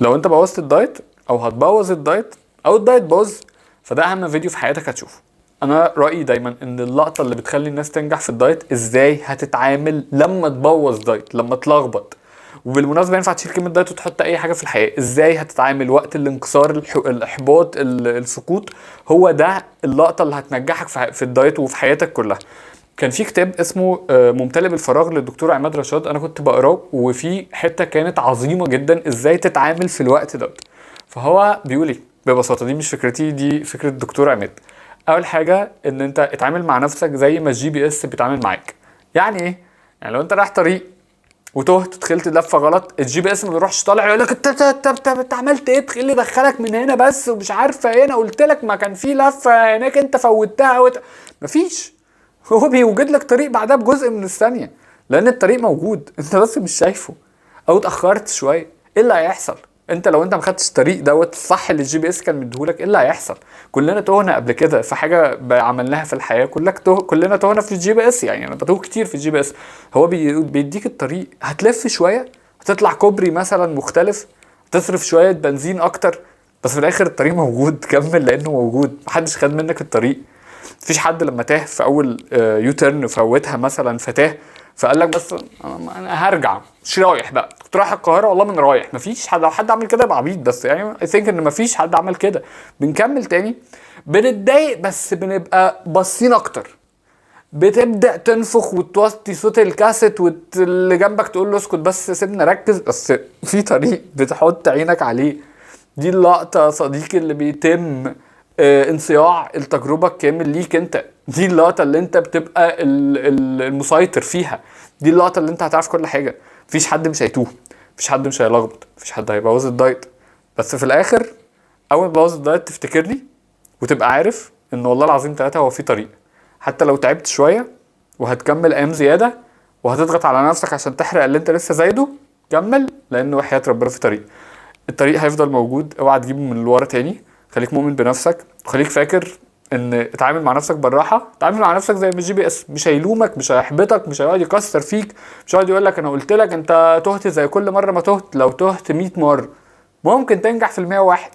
لو انت بوظت الدايت او هتبوظ الدايت او الدايت باظ، فده اهم فيديو في حياتك هتشوفه. انا رايي دايما ان اللقطة اللي بتخلي الناس تنجح في الدايت ازاي هتتعامل لما تبوظ دايت، لما تلخبط. وبالمناسبة ينفع تشيل كلمة دايت وتحط اي حاجة في الحياه، ازاي هتتعامل وقت الانكسار، الاحباط، السقوط. هو ده اللقطة اللي هتنجحك في الدايت وفي حياتك كلها. كان في كتاب اسمه ممتلئ بالفراغ للدكتور عماد رشاد، انا كنت بقراه وفي حتة كانت عظيمة جدا ازاي تتعامل في الوقت ده. فهو بيقول ايه ببساطة، دي مش فكرتي، دي فكرة الدكتور عماد. اول حاجة ان انت اتعامل مع نفسك زي ما ال GPS بيتعامل معاك. يعني ايه؟ يعني لو انت رايح طريق وتهت دخلت لفه غلط، ال GPS ما بيروحش طالع يقول لك انت عملت ايه، ايه اللي دخلك من هنا بس ومش عارفه ايه، انا قلت لك ما كان في لفه هناك انت فوتتها مفيش. هو بيوجد لك طريق بعدها بجزء من الثانية، لان الطريق موجود انت بس مش شايفه او اتاخرت شوية. ايه اللي هيحصل؟ انت لو انت ما خدتش الطريق دوت الصح اللي ال GPS كان مديهولك، ايه اللي هيحصل؟ كلنا تهنا قبل كده في حاجة عملناها في الحياة، كلنا تهنا في ال GPS. يعني انا بتوه كتير في ال GPS. هو بيديك الطريق، هتلف شوية، هتطلع كوبري مثلا مختلف، تصرف شوية بنزين اكتر، بس في الاخر الطريق موجود، كمل لانه موجود، محدش خد منك الطريق. مفيش حد لما تاه في اول U-turn فوتها مثلا فتاة فقال لك بس انا هرجع مش رايح بقى، كنت رايح القاهرة والله من رايح. مفيش حد، لو حد عمل كده يبقى عبيط، بس I think ان مفيش حد عمل كده. بنكمل تاني، بنتضايق بس بنبقى باصين اكتر، بتبدا تنفخ وتوطي صوت الكاسيت واللي جنبك تقول له اسكت بس سيبنا ركز، بس في طريق بتحط عينك عليه. دي اللقطة يا صديقي اللي بيتم انصياع التجربة الكامل ليك انت. دي اللقطة اللي انت بتبقى المسيطر فيها، دي اللقطة اللي انت هتعرف كل حاجة. مفيش حد مش هيتوه، مفيش حد مش هيلخبط، مفيش حد هيبوظ الدايت، بس في الاخر اول ما تبوظ الدايت تفتكرني وتبقى عارف ان والله العظيم 3 هو في طريق، حتى لو تعبت شوية وهتكمل ايام زيادة وهتضغط على نفسك عشان تحرق اللي انت لسه زايدة، كمل، لانه وحياة ربنا في طريق. الطريق هيفضل موجود، اوعى تجيبه من اللي ورا تاني. خليك مؤمن بنفسك، وخليك فاكر ان اتعامل مع نفسك بالراحة، اتعامل مع نفسك زي ما ال GPS مش هيلومك، مش هيحبطك، مش هيقعد يكسر فيك، مش هيقعد يقول لك انا قلت لك انت تهت زي كل مرة ما تهت. لو تهت 100 مرة ممكن تنجح في المية واحد.